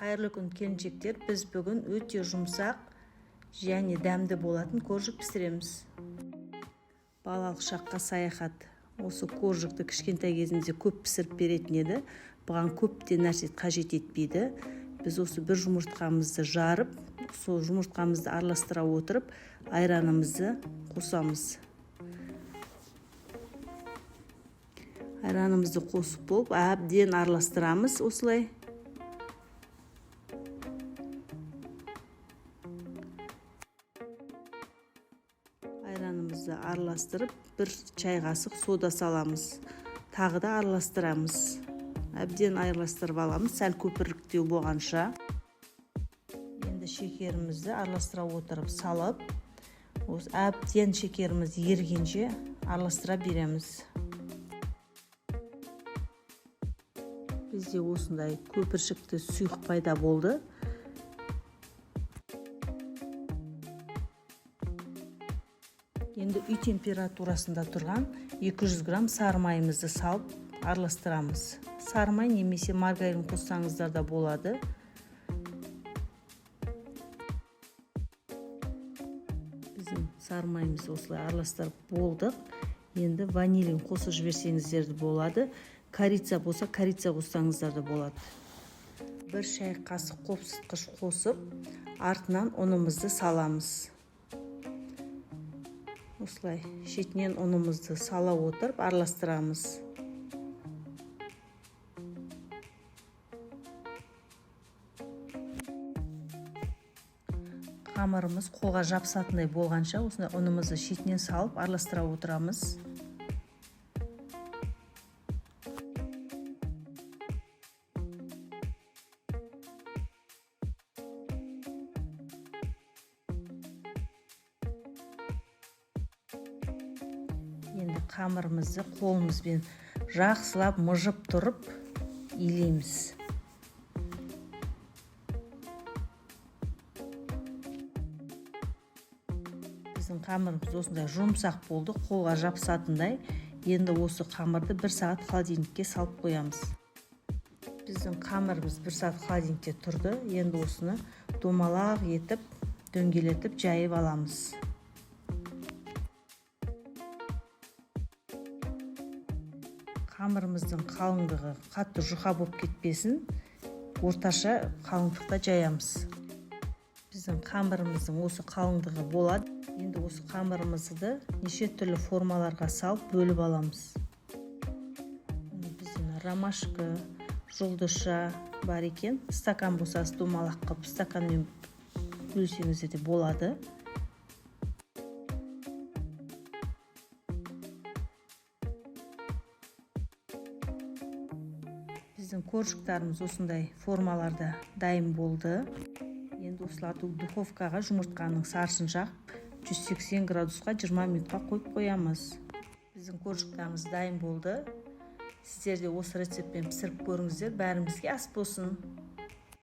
Қайырлы күн, келіншектер! Біз бүгін өте жұмсақ және дәмді болатын коржик пісіреміз. Балалық шаққа саяхат. Осы коржикті кішкентай кезімізде көп пісіріп беретін еді. Бұған көп те нәрсе қажет етпейді. Біз осы бір жұмыртқамызды жарып, сол жұмыртқамызды араластыра отырып, айранымызды қосамыз. Айранымызды қосып болып, әбден араластырамыз осылай. Айранымызды араластырып, бір чай қасық сода саламыз. Тағы да араластырамыз. Әбден араластырып аламыз, сәл көпіріктеу болғанша. Енді шекерімізді араластыра отырып салып, осы әбден шекеріміз ергенше араластыра береміз. Бізде осындай көпіршікті сұйық пайда болды. Енді үй температурасында тұрған 200 грамм сары майымызды салып араластырамыз. Сары май немесе маргарин қоссаңыздар да болады. Біздің сары майымызды осылай араластырып болдық. Енді ванилин қосып жіберсеңіздер де болады. Корица болса, корица қоссаңыздар да болады. Бір шай қасық қопсытқыш қосып, артынан ұнымызды саламыз. Осылай шетінен ұнымызды сала отырып араластырамыз. Қамырымыз қолға жабысатындай болғанша осындай ұнымызды шетінен салып араластыра отырамыз. Енді қамырымызды қолымызбен жақсылап мыжып тұрып илейміз. Біздің қамырымыз осындай жұмсақ болды, қолға жабысатындай. Енді осы қамырды бір сағат холодильникке салып қоямыз. Біздің қамырымыз бір сағат холодильникте тұрды. Енді осыны домалақ етіп, дөңгелетіп жайып аламыз. Қамырымыздың қалыңдығы қатты жұқа болып кетпесін, орташа қалыңдықта жаямыз. Біздің қамырымыздың осы қалыңдығы болады. Енді осы қамырымызды неше түрлі формаларға салып бөліп аламыз. Біздің ромашка, жұлдызша бар екен. Стакан болса, домалақ қылып стаканмен бөлсеңіздер де болады. Біздің коржиктарымыз осындай формаларда дайын болды. Енді осыларды духовкаға жұмыртқаның сарысын жағып 180 градусқа 20 минутқа қойып қоямыз. Біздің коржиктарымыз дайын болды. Сіздер де осы рецептпен пісіріп көріңіздер. Бәрімізге ас болсын.